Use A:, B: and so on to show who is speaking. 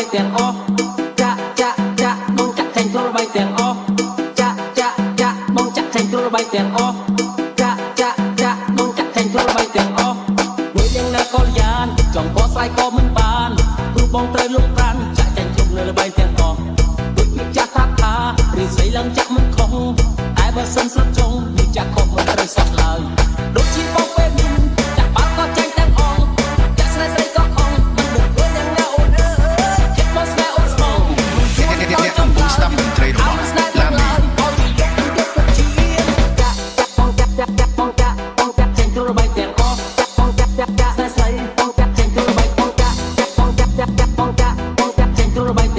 A: បែងទាំងអស់ចាក់ចាក់ចាក់បងចាក់ចេញទ្របែងទាំងអស់ចាក់ចាក់ចាក់បងចាក់ចេញទ្របែងទាំងអស់ចាក់ចាក់ចាក់បងចាក់ចេញទ្របែងទាំងអស់មួយយ៉ាងណាក៏យ៉ានចង់កស្រាយក៏មិនបានព្រោះបងត្រូវលុបប្រានចាក់ចេញទ្រនៅល្បែងទាំងអស់ដូចពីចាស់ប្រាប់ថាឬស្រីឡើងចាក់មិនខុសតែបើសិនស្រុតចុងនេះចាក់ខុសមិនត្រូវសោះឡើយដូចជាបងពេលនេះចាក់បាល់ក៏ចាញ់ទាំងអងចាក់ស្នេហ៍ស្រីក៏ខំមិនដឹងធ្វើយ៉ាងណាអូនអើយចិត្តមកស្នេហ៍អូនស្មង
B: អ្នកកំពុងស្ដាប់តន្ត្រីរបស់ឡាមី
A: បងចាក់ចាក់ចាក់បងចាក់បងចាក់ចេញទ្របែងទាំងអស់ចាក់បងចាក់ចាក់ចាក់ស្នេហ៍ស្រីបងចាក់ចេញទ្របែងបងចាក់ចាក់បងចាក់ចាក់ចាក់បងចាក់បងចាក់ចេញទ្របែង